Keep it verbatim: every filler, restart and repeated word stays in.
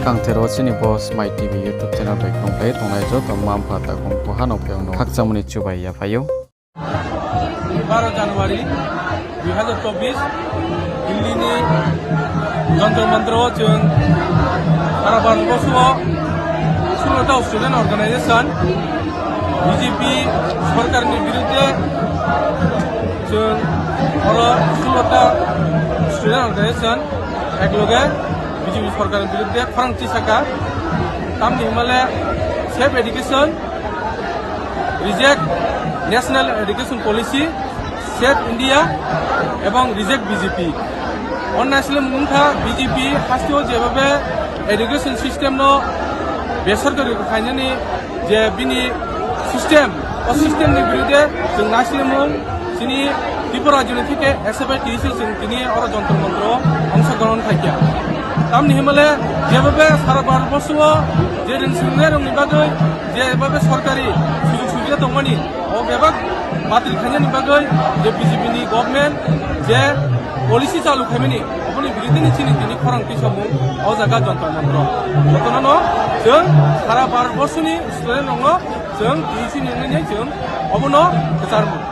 Kangthero chini bo Smai T V YouTube channel bai kongkhlai tongnai joto mma mpha takhu mkhu hano phai ang no khakchangmo ni chubai yaphai ou. বারো জানুয়ারি দুই হাজার চব্বিশ, দিল্লি ni Jantar Mantar o chung সারা ভারতবর্ষ o ষোলোটা student organization BJP সরকারনি বিরুদ্ধে chung oro ষোলোটা student organization একলগে বিজেপি সরকারনি বিরুদ্ধে khorang tisaka, tamni himale Save Education, Reject National Education Policy, Save India এবং Reject BJP. Oro naisle mungkha BJP haste o যেভাবে education system no বেসরকারি khainani je bini system, o system ni বিরুদ্ধে chung naisle mung chini Tripura রাজ্য ni theke S F I T C chung tini oro Jantar Mantar o অংশগ্রহণ khaikha. Tamni himale যেভাবে সারা Bharatvarsha o je rung sungnairok ni bagwi যেভাবে সরকারি সুযোগ সুবিধা tongmani, o bebak বাতিল khainani bagwi je BJP ni government je policy চালু khaimani, oboni বিরুদ্ধে ni chini tini khorang tisamung o jaga Jantar Mantar o. Jotono no chung সারা Bharatvarsha ni student rokno chung T U C ni wngnai chung obono kwcharmung.